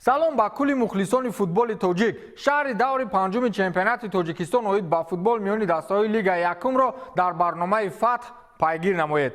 Салом ба кулли мухлисони футболи тоҷик. Шаҳри даври панҷуми чемпионати Тоҷикистон оид ба футбол миёни дастаҳои Лигаи якумро дар барномаи «Фатҳ» пайгир намоед.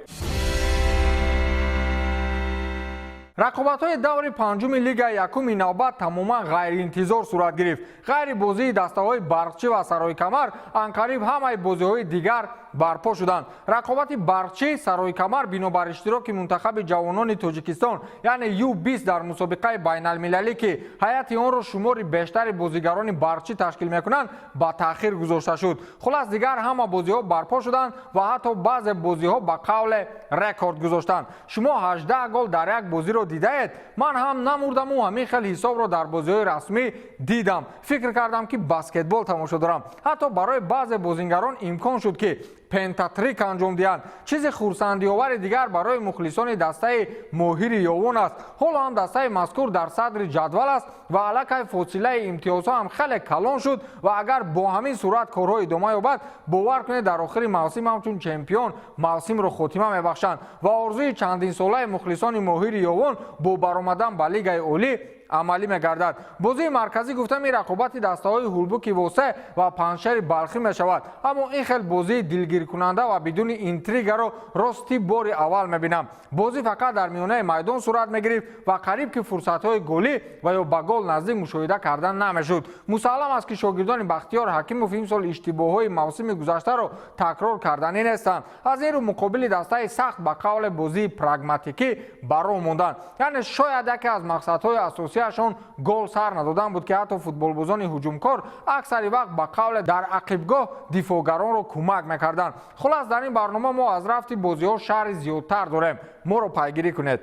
Рақобатҳои даври панҷуми Лигаи якуми навбат тамоман ғайриинтизор сурат гирифт. Ғайри бозии дастаҳои «Барқчӣ» ва «Сарои Камар» анқариб ҳамаи бозиҳои дигар барпо шуданд. Рақобати «Барқчӣ» «Сарои Камар» бинобар иштироки мунтахаби ҷавонони Тоҷикистон, яъне Ю20, дар мусобиқаи байналмилалӣ, ки ҳайати онро шумори бештари бозигарони «Барқчӣ» ташкил мекунанд, ба таъхир гузошта шуд. Хулас, дигар ҳама бозиҳо барпо шуданд ва ҳатто баъзе бозиҳо ба қавле рекорд гузоштанд. Шумо 18 гол дар як бозиро дидаед? Ман ҳам намурдаму ҳамин хел ҳисобро дар бозиҳои расмӣ дидам, фикр кардам, ки баскетбол тамошо дорам. Ҳатто барои баъзе бозингарон имкон шуд, ки пентатрик анҷом диҳанд. Чизи хурсандиовари дигар барои мухлисони дастаи «Моҳири Ёвон» аст. Ҳоло ҳам дастаи мазкур дар садри ҷадвал аст ва аллакай фосилаи имтиёзҳо ҳам хеле калон шуд ва агар бо ҳамин суръат корҳо идома ёбад, бовар кунед, дар охири мавсим ҳамчун чемпион мавсимро хотима мебахшанд ва орзуи чандинсолаи мухлисони «Моҳири Ёвон» бо баромадан ба Лигаи Олӣ амалӣ мегардад. Бозии марказӣ, гуфтам, ин рақобати дастаҳои «Ҳулбуки Восе» ва «Панҷшери Балхӣ» мешавад. Аммо ин хел бозии дилгиркунанда ва бидуни интригаро рости бори аввал мебинам. Бозӣ фақат дар миёнаи майдон сурат мегирифт ва қариб ки фурсатҳои голӣ ва ё ба гол наздик мушоҳида кардан намешуд. Мусаллам аст, ки шогирдони Бахтиёр Ҳакимов имсол иштибоҳҳои мавсими гузаштаро такрор карданӣ нестанд. Аз ин рӯ муқобили дастаи сахт ба қавле бозии прагматикӣ ба роҳ монданд. Яъне шояд яке аз мақсадҳои асосияшон гол сар надодан буд, ки ҳатто футболбозони ҳуҷумкор аксари вақт ба қавле дар ақибгоҳ дифоъгаронро кӯмак мекарданд. Хулас, дар ин барнома мо аз рафти бозиҳо шарҳи зиёдтар дорем, моро пайгирӣ кунед.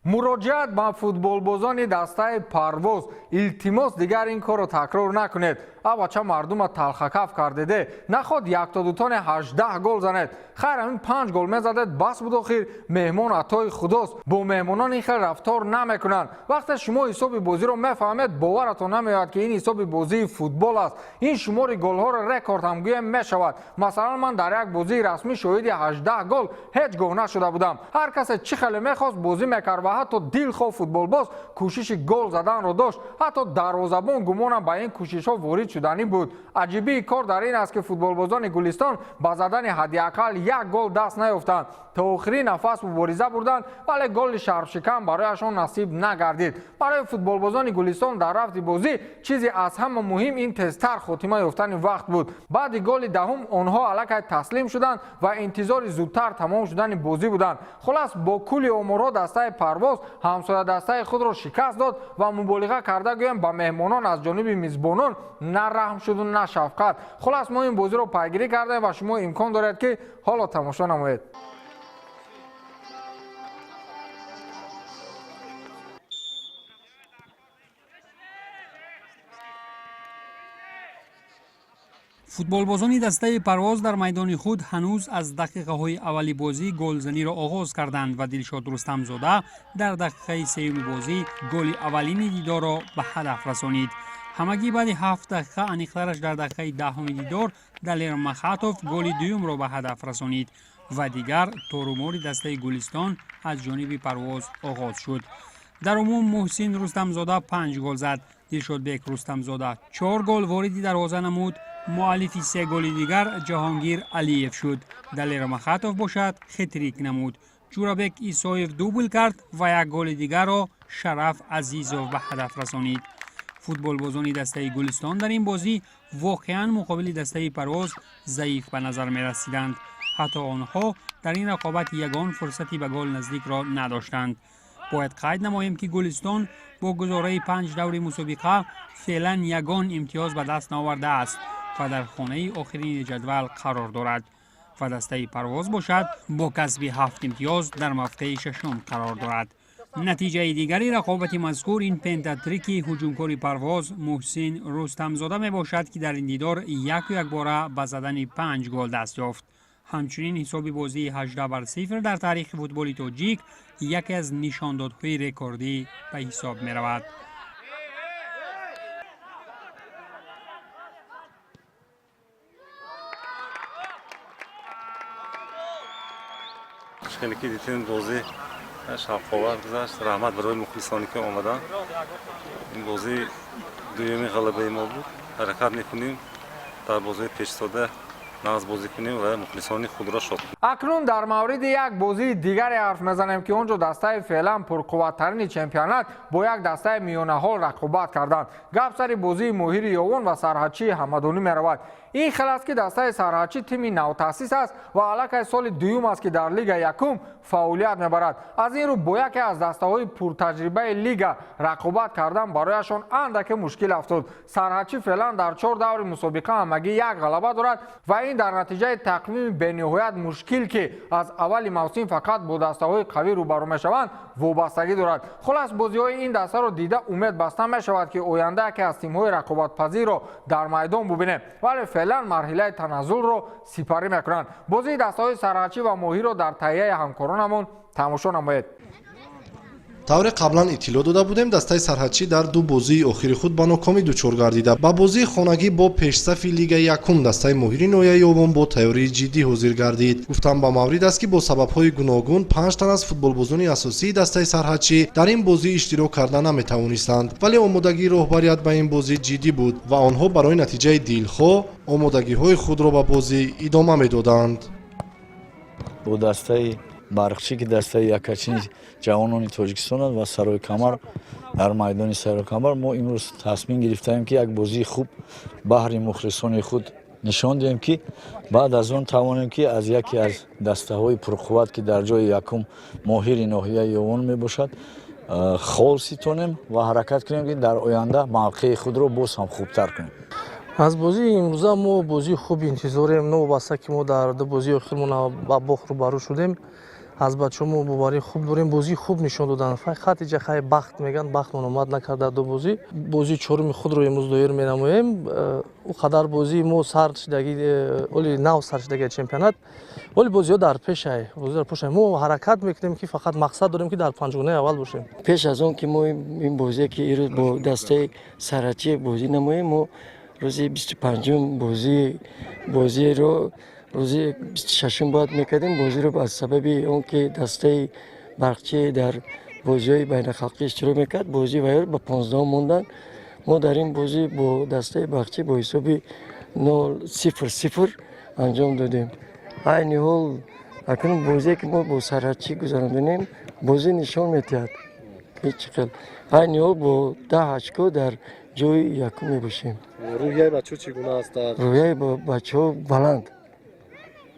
Муроҷиат ба футболбозони дастаи «Парвоз»: илтимос, дигар ин корро такрор накунед. Авача мардума талхакаф кардеде. Наход яктодутоне 18 гол занед. Хайр, ҳамин панҷ гол мезадед, бас буд. Охир меҳмон атои худост, бо меҳмонон ин хел рафтор намекунанд. Вақте шумо ҳисоби бозиро мефаҳмед, боваратон намеояд, ки ин ҳисоби бозии футбол аст. Ин шумори голҳоро рекорд ҳам гӯем мешавад. Масалан, ман дар як бозии расмӣ шоҳиди 18 гол ҳеҷ гоҳ нашуда будам. Ҳар касе чӣ хеле мехост бозӣ мекард ва ҳатто дилхоҳ футболбоз кӯшиши гол заданро дошт. Ҳатто дарвозабон, гумонам, ба ин кӯшишҳо ворид шуданӣ буд. Аҷибии кор дар ин аст, ки футболбозони «Гулистон» ба задани ҳадди ақал як гол даст наёфтанд. То охири нафас мубориза бурданд, вале голи шарфшикан барояшон насиб нагардид. Барои футболбозони «Гулистон» дар рафти бозӣ чизи аз ҳама муҳим ин тезтар хотима ёфтани вақт буд. Баъди голи даҳум онҳо аллакай таслим шуданд ва интизори зудтар тамом шудани бозӣ буданд. Хулас, бо кулли оморҳо дастаи «Парвоз» ҳамсоя дастаи худро шикаст дод ва муболиға карда гӯем, ба меҳмонон аз ҷониби мизбонон на раҳм шуду, на шафқат. Хулас, мо ин бозиро пайгирӣ кардем ва шумо имкон доред, ки ҳоло тамошо намоед. Футболбозони дастаи «Парвоз» дар майдони худ ҳанӯз аз дақиқаҳои аввали бозӣ голзаниро оғоз карданд ва Дилшод Рустамзода дар дақиқаи сеюми бозӣ голи аввалини дидорро ба ҳадаф расонид. Ҳамагӣ баъди 7 дақиқа, аниқтараш дар дақиқаи 10-уми дидор, Далер Махатов голи дуюмро ба ҳадаф расонид ва дигар торумори дастаи «Гулистон» аз ҷониби «Парвоз» оғоз шуд. Дар умум Муҳсин Рустамзода панҷ гол зад, Дилшодбек Рустамзода чор гол вориди дарвоза намуд. Муаллифи се голи дигар Ҷаҳонгир Алиев шуд. Далер Махатов бошад, хетрик намуд. Ҷурабек Исоев дубл кард ва як голи дигарро Шараф Азизов ба ҳадаф расонид. Футболбозони дастаи «Гулистон» дар ин бозӣ воқеан муқобили дастаи «Парвоз» заиф ба назар мерасиданд. Ҳатто онҳо дар ин рақобат ягон фурсати ба гол наздикро надоштанд. Бояд қайд намоем, ки «Гулистон» бо гузораи панҷ даври мусобиқа феълан ягон имтиёз ба даст наовардааст ва дар хонаи охирини ҷадвал қарор дорад ва дастаи «Парвоз» бошад, бо касби ҳафт имтиёз дар мавқеи шашум қарор дорад. Натиҷаи дигари рақобати мазкур ин пентатрики ҳуҷумкори «Парвоз» Муҳсин Рустамзода мебошад, ки дар ин дидор яку якбора ба задани панҷ гол даст ёфт. Ҳамчунин ҳисоби бозии 18 бар 0 дар таърихи футболи тоҷик яке аз нишондодҳои рекордӣ ба ҳисоб меравад. Хеле ки дидем, бозӣ Шавқовар гузашт. Раҳмат барои мухлисоне, ки омаданд. Ин бозӣ дуюми ғалабаи мо буд. Ҳаракат мекунем, дар бозии пешистода нағз бозӣ кунем ва мухлисони худро шод кунем. Акнун дар мавриди як бозии дигаре ҳарф мезанем, ки он ҷо дастаи феълан пурқувваттарини чемпионат бо як дастаи миёнаҳол рақобат карданд. Гап сари бозии Моҳири Ёвон ва Сарҳадчии Ҳамадонӣ меравад. Ин хел аст, ки дастаи Сарҳадчӣ тими навтаъсис аст ва аллакай соли дуюм аст, ки дар Лига якум фаъолият мебарад. Аз ин рӯ бо яке аз дастаҳои пуртаҷрибаи лига рақобат кардан барояшон андаке мушкил афтод. Сарҳадчӣ феълан дар чор даври мусобиқа ҳамагӣ як ғалаба дорад ва ин дар натиҷаи тақвими бениҳоят мушкил, ки аз аввали мавсим фақат бо дастаҳои қавӣ рӯбарӯ мешаванд, вобастагӣ дорад. Хулас, бозиҳои ин дастаро дида умед баста мешавад, ки оянда яке аз тимҳои рақобатпазирро дар майдон бубинем, вале феълан марҳилаи таназзулро сипарӣ мекунанд. Бозии дастаҳои Сарҳадчӣ ва Моҳирро дар таҳияи ҳамкоронамон тамошо намоед. Тавре қаблан иттилоъ дода будем, дастаи Сарҳадчӣ дар ду бозии охири худ ба нокомӣ дучор гардида, ба бозии хонагӣ бо пешсафи Лигаи якум, дастаи Моҳири ноҳияи Ёвон, бо тайёрии ҷиддӣ ҳозир гардид. Гуфтан ба маврид аст, ки бо сабабҳои гуногун панҷ тан аз футболбозони асосии дастаи Сарҳадчӣ дар ин бозӣ иштирок карда наметавонистанд, вале омодагии роҳбарият ба ин бозӣ ҷиддӣ буд ва онҳо барои натиҷаи дилхоҳ омодагиҳои худро ба бозӣ идома медоданд. Бо дастаи Барқчӣ, ки дастаи якачини ҷавонони Тоҷикистон аст, ва Сарои Камар дар майдони Сарои Камар мо имрӯз тасмим гирифтаем, ки як бозии хуб баҳри мухлисони худ нишон диҳем, ки баъд аз он тавонем, ки аз яке аз дастаҳои пурқувват, ки дар ҷои якум Моҳири ноҳияи Ёвон мебошад, хол ситонем ва ҳаракат кунем, ки дар оянда мавқеи худро боз ҳам хубтар кунем. Аз бозии имрӯза мо бозии хуб интизорем, новобаста ки мо дар ду бозии охирмон ба бохт рӯбарӯ шудем. Аз бачаҳо мо боварии хуб дорем, бозии хуб нишон доданд. Хати ҷахай бахт мегӯянд, бахтмон омад накард дар ду бозӣ. Бозии чоруми худро имрӯз доир менамоем. Ӯ қадар бозии мо сар шидаги, оли нав сар шидаги чемпионат, оли бозиҳо дар пешай, бозиҳо дар пешай. Мо ҳаракат мекунем, ки фақат мақсад дорем, ки дар панҷгонаи аввал бошем. Пеш аз он ки мо ин бозие, ки ирӯз бо дастаи Сарҳадчӣ бозӣ намоем, мо рӯзи 25-ум бозӣ, бозиро рӯзи 26-ум бояд мекардем. Бозиро аз сабаби он ки дастаи Барқчӣ дар бозиҳои байналхалқӣ иштирок мекард, бозӣ вайро ба 15-ум монданд. Мо дар ин бозӣ бо дастаи Барқчӣ бо ҳисоби 0-0 анҷом додем. Айни ҳол акнун бозие, ки мо бо Сарҳадчӣ гузарондем, бозӣ нишон медиҳад, ки чӣ хел. Айни ҳол бо 10 очко дар ҷои якум мебошем. Рӯҳияи бачаҳо чӣ гуна аст? Рӯҳияи бачаҳо баланд,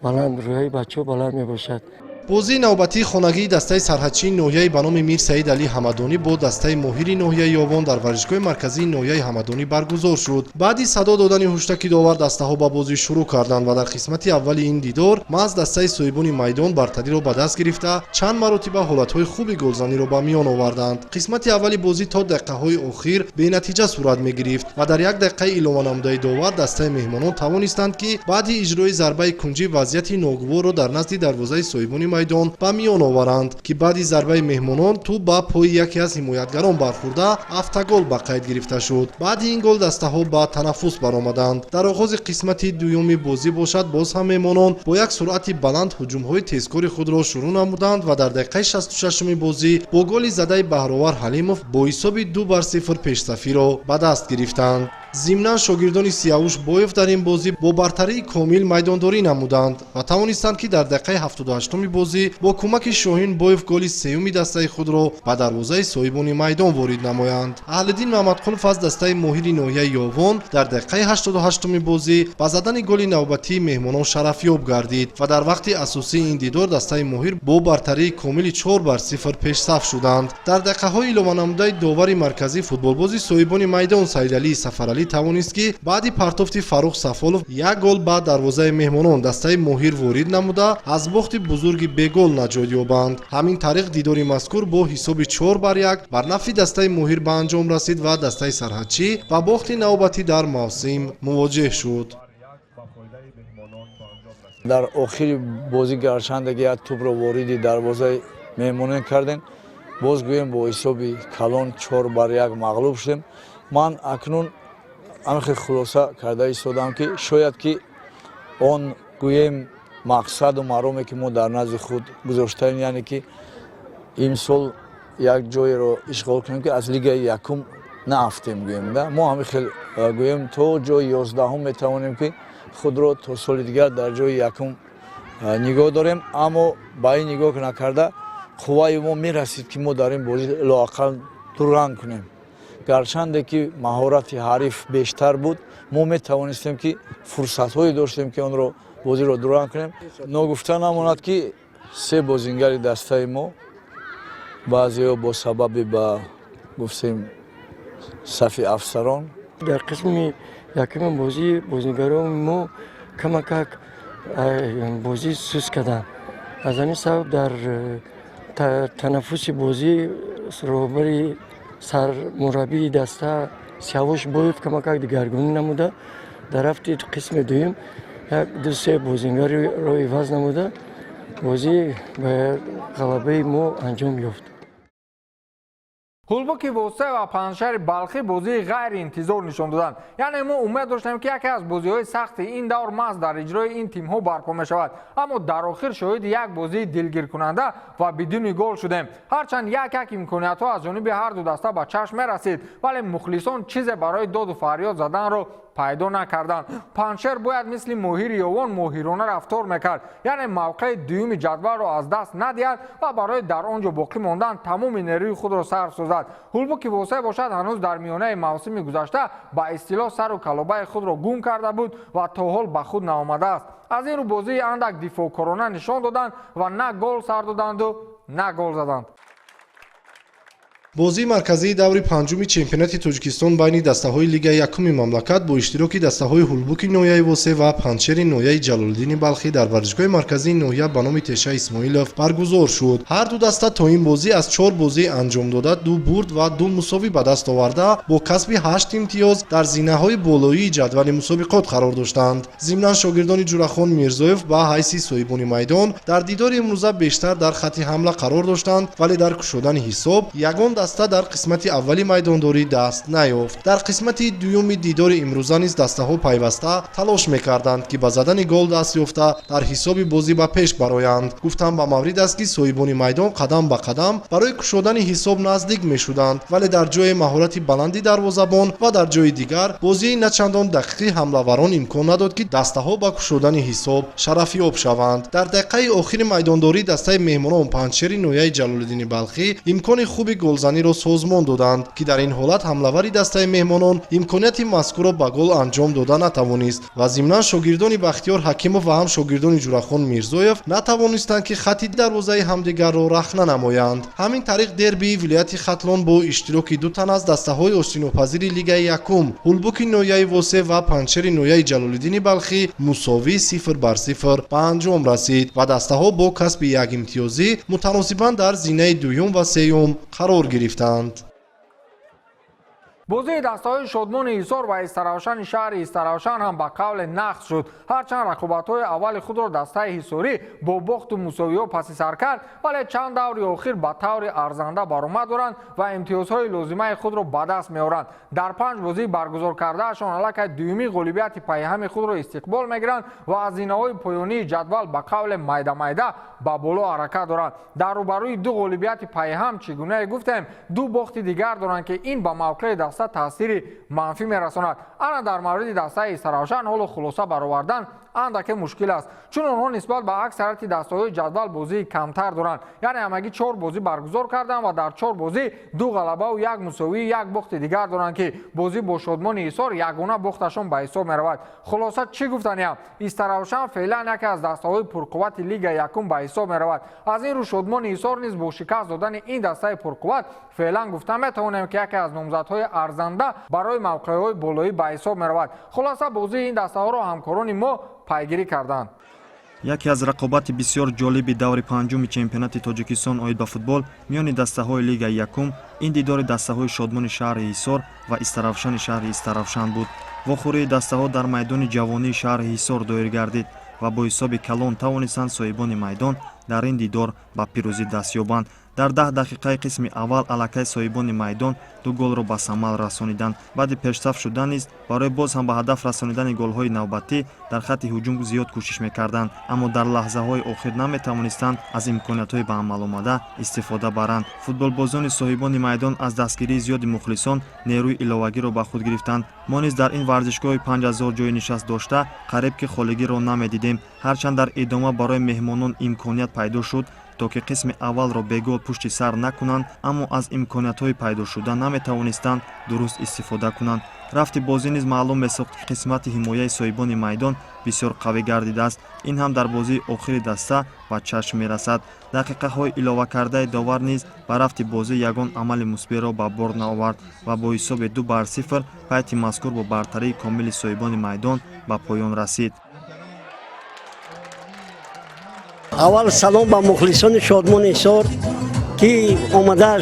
баланд, рӯҳияи бачаҳо баланд мебошад. Бозии навбатии хонагии дастаи Сарҳадчии ноҳияи ба номи Мир Саид Алӣ Ҳамадонӣ бо дастаи Моҳири ноҳияи Ёвон дар варзишгоҳи марказии ноҳияи Ҳамадонӣ баргузор шуд. Баъди садо додани ҳуштаки довар дастаҳо ба бозӣ шурӯъ карданд ва дар қисмати аввали ин дидор маҳз дастаи соҳибони майдон бартариро ба даст гирифта, чанд маротиба ҳолатҳои хуби голзаниро ба миён оварданд. Қисмати аввали бозӣ то дақиқаҳои охир бенатиҷа сурат мегирифт ва дар як дақиқаи илованамудаи довар дастаи меҳмонон тавонистанд, ки баъди иҷрои зарбаи кунҷӣ вазъияти ногуворро дар назди дарвозаи соҳибони майдон ба миён оваранд, ки баъди зарбаи меҳмонон тӯб ба пои яке аз ҳимоятгарон бархӯрда, автогол ба қайд гирифта шуд. Баъди ин гол дастаҳо ба танаффус баромаданд. Дар оғози қисмати дуюми бозӣ бошад, боз ҳам меҳмонон бо як суръати баланд ҳуҷумҳои тезкори худро шурӯъ намуданд ва дар дақиқаи 66-уми бозӣ бо голи задаи Баҳровар Ҳалимов бо ҳисоби 2-0 пешсафиро ба даст гирифтанд. Зимнан, шогирдони Сиявуш Боев дар ин бозӣ бо бартарии комил майдондорӣ намуданд ва тавонистанд, ки дар дақиқаи 78-уми бозӣ бо кӯмаки Шоҳин Боев голи сеюми дастаи худро ба дарвозаи соҳибони майдон ворид намоянд. Аҳлиддин Маҳмадқулов аз дастаи Моҳири ноҳияи Ёвон дар дақиқаи 88-уми бозӣ ба задани голи навбатии меҳмонон шарафёб гардид ва дар вақти асосии ин дидор дастаи Моҳир бо бартарии комили 4-0 пешсаф шуданд. Дар дақиқаҳои илованамудаи довари марказӣ футболбози соҳибони майдон Саидалии Сафаралӣ тавонист, ки баъди партофти Фаррух Сафолов як гол ба дарвозаи меҳмонон дастаи Моҳир ворид намуда, аз бохти бузурги бегол наҷот ёбанд. Ҳамин тариқ, дидори мазкур бо ҳисоби 4-1 бар нафъи дастаи Моҳир ба анҷом расид ва дастаи Сарҳадчӣ ба бохти навбатӣ дар мавсим мувоҷеҳ шуд. Дар охири бозӣ, гарчанде ки як тӯбро вориди дарвозаи меҳмонон кардем, боз гӯем, бо ҳисоби калон 4-1 мағлуб шудем. Ман акнун ҳамин хулоса карда истодам, ки шояд ки он, гӯем, мақсаду мароме, ки мо дар назди худ гузоштаем, яъне ки Имсол як ҷойеро ишғол кунем, ки аз лигаи якум наафтем, гӯем да. Мо ҳамин хел, гӯем, то ҷои 11-ум метавонем, ки худро то соли дигар дар ҷои якум нигоҳ дорем. Аммо ба ин нигоҳ накарда, қувваи мо мерасид, ки мо дар ин бозӣ лоақал дуранг кунем. Гарчанде ки маҳорати ҳариф бештар буд, мо метавонистем, ки фурсатҳое доштем, ки онро бозиро дуранг кунем. Ногуфта намонад, ки се бозингари дастаи мо, баъзеҳо бо сабаби ба гуфтем сафи афсарон. Дар қисми якуми бозӣ бозигарони мо камакак бозӣ суст карданд. Аз ҳамин сабаб дар танаффуси бозӣ роҳбари сармураббии даста Сиёвуш Боев камакак дигаргунӣ намуда, дар рафти қисми дуюм як ду се бозингариро иваз намуда, бозӣ ба ғалабаи мо анҷом ёфт. Ҳулбуки Восеъ ва Панҷшери Балхӣ бозии ғайриинтизор нишон доданд. Яъне мо умед доштем, ки яке аз бозиҳои сахти ин давр маҳз дар иҷрои ин тимҳо барпо мешавад, аммо дар охир шоҳиди як бозии дилгиркунанда ва бидуни гол шудем. Ҳарчанд як як имкониятҳо аз ҷониби ҳарду даста ба чашм мерасид, вале мухлисон чизе барои доду фарёд заданро пайдо накарданд. Панҷшер бояд мисли Моҳири Ёвон моҳирона рафтор мекард, яъне мавқеи дуюми ҷадвалро аз даст надиҳад ва барои дар он ҷо боқӣ мондан тамоми нерӯи худро сарф созад. Ҳулбуки Восеъ бошад, ҳанӯз дар миёнаи мавсими гузашта ба истилоҳ сару калобаи худро гум карда буд ва то ҳол ба худ наомадааст. Аз ин рӯ бозии андак дифоъкорона нишон доданд ва на гол сар доданду, на гол заданд. Бозии марказии даври панҷуми чемпионати Тоҷикистон байни дастаҳои лигаи якуми мамлакат бо иштироки дастаҳои Ҳулбуки ноҳияи Восеъ ва Панҷшери ноҳияи Ҷалолиддини Балхӣ дар варзишгоҳи марказии ноҳия ба номи Теша Исмоилов баргузор шуд. Ҳарду даста то ин бозӣ аз чор бозӣ анҷом дода, ду бурд ва ду мусовӣ ба даст оварда, бо касби ҳашт имтиёз дар зинаҳои болоии ҷадвали мусобиқот қарор доштанд. Зимнан, шогирдони Ҷурахон Мирзоев ба ҳайси соҳибони майдон дар дидори имрӯза бештар дар хатти ҳамла қарор доштанд, вале дар кушодани ҳисоб ягон даста дар қисмати аввали майдондорӣ даст наёфт. Дар қисмати дуюми дидори имрӯза низ дастаҳо пайваста талош мекарданд, ки ба задани гол даст ёфта, дар ҳисоби бозӣ ба пеш бароянд. Гуфтан ба маврид аст, ки соҳибони майдон қадам ба қадам барои кушодани ҳисоб наздик мешуданд, вале дар ҷои маҳорати баланди дарвозабон ва дар ҷои дигар бозии начандон дақиқи ҳамлаварон имкон надод, ки дастаҳо ба кушодани ҳисоб шарафёб шаванд. Дар дақиқаи охири майдондорӣ дастаи меҳмонон, Панҷшери ноҳияи Ҷалолиддини Балхӣ, имкони хуби голзаниро созмон доданд, ки дар ин ҳолат ҳамлавари дастаи меҳмонон имконияти мазкурро ба гол анҷом дода натавонист. Ва зимнан, шогирдони Бахтиёр Ҳакимов ва ҳам шогирдони Ҷурахон Мирзоев натавонистанд, ки хатти дарвозаи ҳамдигарро рахна намоянд. Ҳамин тариқ, дербии вилояти Хатлон бо иштироки ду тан аз дастаҳои остинопазири лигаи якум, Ҳулбуки ноҳияи Восеъ ва Панҷшери ноҳияи Ҷалолиддини Балхӣ, мусовӣ 0 бар 0 ба анҷом расид ва дастаҳо бо касби як имтиёзӣ мутаносибан дар зинаи дуюм ва сеюм қарор гирифтанд. Бозии дастаҳои Шодмони Ҳисор ва Истаравшани шаҳри Истаравшан ҳам ба қавле нақс шуд. Ҳарчанд рақобатҳои аввали худро дастаи ҳисорӣ бо бохту мусовиҳо паси сар кард, вале чанд даври охир ба таври арзанда баромад доранд ва имтиёзҳои лозимаи худро ба даст меоранд. Дар панҷ бозии баргузор кардаашон аллакай дуюми ғолибияти пайҳами худро истиқбол мегиранд ва аз зинаҳои поёнии ҷадвал ба қавле майда-майда ба боло ҳаракат доранд. Дар рӯбарӯи ду ғолибияти пайҳам, чӣ гунае гуфтем, ду бохти дигар доранд, ки ин ба мавқеи даста таъсири манфӣ мерасонад. Ана дар мавриди дастаи Истаравшан ҳоло хулоса баровардан андаке мушкил аст, чун онҳо нисбат ба аксарияти дастаҳои ҷадвал бозии камтар доранд. Яъне ҳамагӣ чор бозӣ баргузор карданд ва дар чор бозӣ ду ғалабаву як мусовию як бохти дигар доранд, ки бозӣ бо Шодмони Ҳисор ягона бохташон ба ҳисоб меравад. Хулоса, чӣ гуфтаниям? Истаравшан феълан яке аз дастаҳои пурқуввати лигаи якум ба ҳисоб меравад. Аз ин рӯ Шодмони Ҳисор низ бо шикаст додани ин дастаи пурқувват феълан гуфта метавонем, ки яке аз номзадҳои арзанда барои мавқеъҳои болоӣ ба ҳисоб меравад. Хулоса, бозии ин дастаҳоро ҳамкорони мо пайгирӣ карданд. Яке аз рақобати бисёр ҷолиби даври панҷуми чемпионати Тоҷикистон оид ба футбол миёни дастаҳои лигаи якум ин дидори дастаҳои Шодмони шаҳри Ҳисор ва Истаравшани шаҳри Истаравшан буд. Вохӯрии дастаҳо дар майдони ҷавонии шаҳри Ҳисор доир гардид ва бо ҳисоби калон тавонистанд соҳибони майдон дар ин дидор ба пирӯзӣ даст ёбанд. Дар 10 дақиқаи қисми аввал аллакай соҳибони майдон ду голро ба самал расониданд. Баъди пешсаф шудан низ барои боз ҳам ба ҳадаф расонидани голҳои навбатӣ дар хатти ҳуҷум зиёд кӯшиш мекарданд, аммо дар лаҳзаҳои охир наметавонистанд аз имкониятҳои ба амал омада истифода баранд. Футболбозони соҳибони майдон аз дастгирии зиёди мухлисон нерӯи иловагиро ба худ гирифтанд. Мо низ дар ин варзишгоҳи 5000 ҷойи нишаст дошта қариб ки холигиро намедидем. Ҳарчанд дар идома барои меҳмонон имконият пайдо шуд, то ки қисми аввалро бегол пушти сар накунанд, аммо аз имкониятҳои пайдошуда наметавонистанд дуруст истифода кунанд. Рафти бозӣ низ маълум месохт, ки қисмати ҳимояи соҳибони майдон бисёр қавӣ гардидааст. Ин ҳам дар бозии охири даста ба чашм мерасад. Дақиқаҳои иловакардаи довар низ ба рафти бозӣ ягон амали мусбиро ба бор наовард ва бо ҳисоби 2-0 пайти мазкур бо бартарии комили соҳибони майдон ба поён расид. Аввал салом ба мухлисони Шодмони Ҳисор, ки омада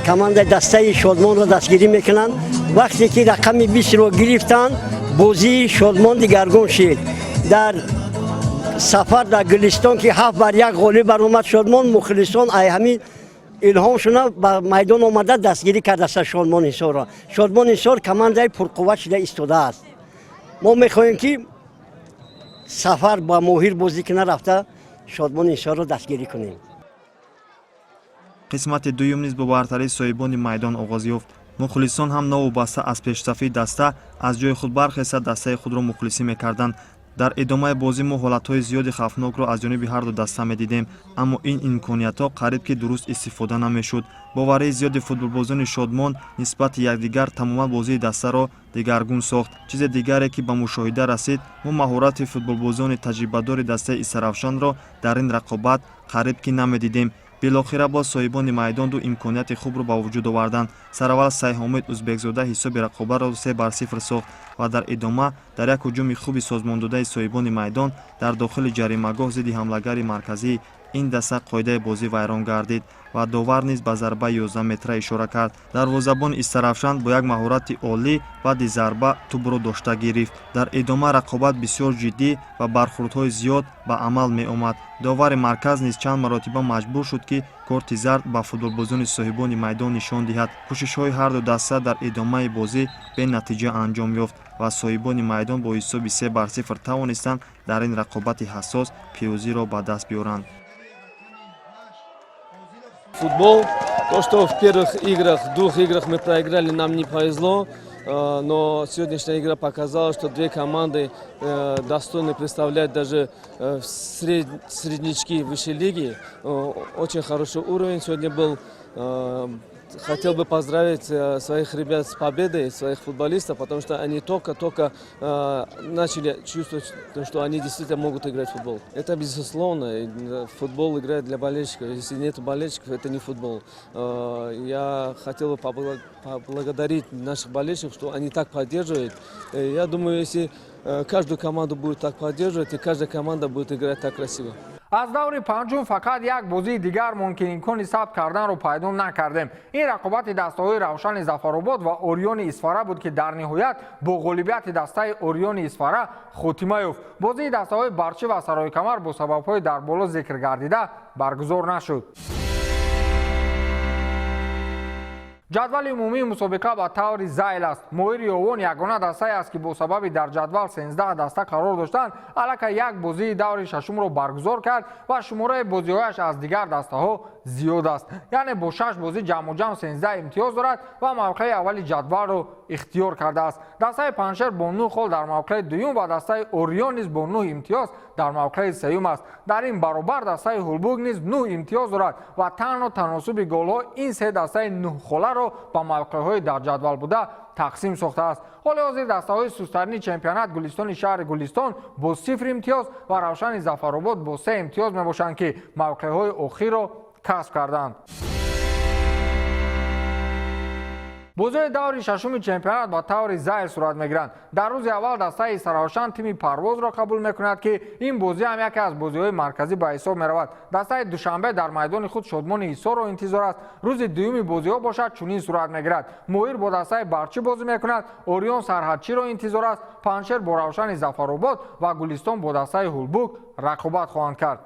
командаи дастаи Шодмонро дастгирӣ мекунанд. Вақте ки рақами 20-ро гирифтанд, бозии Шодмон дигаргун шид. Дар сафар дар Гулистон, ки 7-1 ғолиб баромад Шодмон, мухлисон ай ҳамин илҳом шуда ба майдон омада дастгирӣ кардаста Шодмони Ҳисорро. Шодмони Ҳисор командаи пурқувват шуда истодааст. Мо мехоҳем, ки сафар ба Моҳир бозӣ кина рафта Шодмони Ҳисорро дастгирӣ кунем. Қисмати дуюм низ бо бартарии соҳибони майдон оғоз ёфт. Мухлисон ҳам новобаста аз пешсафии даста аз ҷои худ бархеста дастаи худро мухлисӣ мекарданд. Дар идомаи бозӣ мо ҳолатҳои зиёди хавфнокро аз ҷониби ҳарду даста медидем, аммо ин имкониятҳо қариб ки дуруст истифода намешуд. Боварии зиёди футболбозони Шодмон нисбати якдигар тамоман бозии дастаро дигаргун сохт. Чизе дигаре, ки ба мушоҳида расид, мо маҳорати футболбозони таҷрибадори дастаи Истаравшанро дар ин рақобат қариб ки намедидем. Билохира боз соҳибони майдон ду имконияти хубро ба вуҷуд оварданд. Сараввал Сайҳомид Узбекзода ҳисоби рақобатро 3-0 сохт ва дар идома дар як ҳуҷуми хуби созмондодаи соҳибони майдон дар дохили ҷаримагоҳ зидди ҳамлагари марказии ин даста қоидаи бозӣ вайрон гардид ва довар низ ба зарбаи 11 метра ишора кард. Дарвозабони Истаравшан бо як маҳорати олӣ баъди зарба тӯбро дошта гирифт. Дар идома рақобат бисёр ҷиддӣ ва бархӯрдҳои зиёд ба амал меомад. Довари марказ низ чанд маротиба маҷбур шуд, ки корти зард ба футболбозони соҳибони майдон нишон диҳад. Кӯшишҳои ҳарду даста дар идомаи бозӣ бенатиҷа анҷом ёфт ва соҳибони майдон бо ҳисоби 3-0 тавонистанд дар ин рақобати ҳассос пирӯзиро ба даст биёранд. Футбол. То, что в первых играх, двух играх мы проиграли, нам не повезло. Но сегодняшняя игра показала, что две команды достойны представлять даже среднячки высшей лиги. Очень хороший уровень сегодня был. Хотел бы поздравить своих ребят с победой, своих футболистов, потому что они только-только начали чувствовать, что они действительно могут играть в футбол. Это безусловно. Футбол играет для болельщиков. Если нет болельщиков, это не футбол. Я хотел бы поблагодарить наших болельщиков, что они так поддерживают. Я думаю, если каждую команду будет так поддерживать, и каждая команда будет играть так красиво. Аз даври панҷум фақат як бозии дигар монд, ки имкони сабт карданро пайдо накардем. Ин рақобати дастаҳои Равшани Зафаробод ва Ориёни Исфара буд, ки дар ниҳоят бо ғолибияти дастаи Ориёни Исфара хотима ёфт. Бозии дастаҳои Барчӣ ва Сарои Камар бо сабабҳои дар боло зикр гардида баргузор нашуд. Ҷадвали умумии мусобиқа ба таври зайл аст. Моҳири Ёвон ягона дастае аст, ки бо сабаби дар ҷадвал 13 даста қарор доштанд, аллакай як бозии даври шашумро баргузор кард ва шумораи бозиҳояш аз дигар дастаҳо зиёд аст, яъне бо шаш бозӣ ҷамъуҷамъ 13 имтиёз дорад ва мавқеи аввали ҷадвалро ихтиёр кардааст. Дастаи Панҷшер бо 9 хол дар мавқеи дуюм ва дастаи Ориён низ бо 9 имтиёз дар мавқеи сеюм аст. Дар ин баробар дастаи Ҳулбук низ 9 имтиёз дорад ва танҳо таносуби голҳо ин се дастаи нӯҳхоларо ба мавқеъҳои дар ҷадвал буда тақсим сохтааст. Ҳоли ҳозир дастаҳои сустарини чемпионат Гулистони шаҳри Гулистон бо 0 имтиёз ва Равшани Зафаробод бо 3 имтиёз мебошанд, ки мавқеъҳои охирро касб карданд. Бозиҳои даври шашуми чемпионат ба таври зайл сурат мегиранд. Дар рӯзи аввал дастаи Истаравшан тими Парвозро қабул мекунад, ки ин бозӣ ҳам яке аз бозиҳои марказӣ ба ҳисоб меравад. Дастаи Душанбе дар майдони худ Шодмони Ҳисорро интизор аст. Рӯзи дуюми бозиҳо бошад, чунин сурат мегирад: Моҳир бо дастаи Барчӣ бозӣ мекунад, Ориён Сарҳадчиро интизор аст, Панҷшер бо Равшани Зафаробод ва Гулистон бо дастаи Ҳулбук рақобат хоҳанд кард.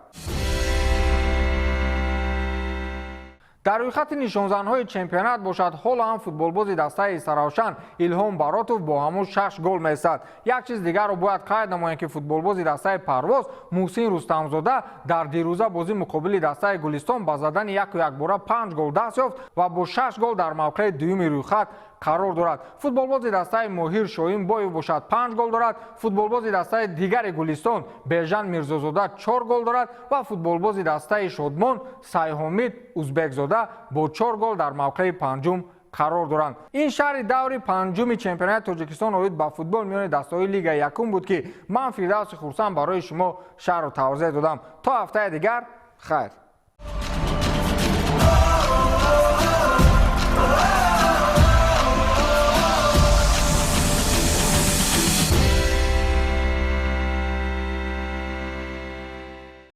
Дар рӯйхати нишонзанҳои чемпионат бошад, ҳоло ҳам футболбози дастаи Истаравшан Илҳом Баротов бо ҳамун шаш гол меистад. Як чиз дигарро бояд қайд намоем, ки футболбози дастаи Парвоз Муҳсин Рустамзода дар дирӯза бозӣ муқобили дастаи Гулистон ба задани яку якбора панҷ гол даст ёфт ва бо шаш гол дар мавқеи дуюми рӯйхат қарор дорад. Футболбози дастаи Моҳир Шоҳинбоев бошад, панҷ гол дорад. Футболбози дастаи дигари Гулистон Бежан Мирзозода чор гол дорад ва футболбози дастаи Шодмон Сайҳомид Узбекзода бо чор гол дар мавқеи панҷум қарор доранд. Ин шарҳи даври панҷуми чемпионати Тоҷикистон оид ба футбол миёни дастаҳои Лигаи якум буд, ки ман, Фирдавси Хурсанд, барои шумо шарҳу тавзеҳ додам. То ҳафтаи дигар, хайр.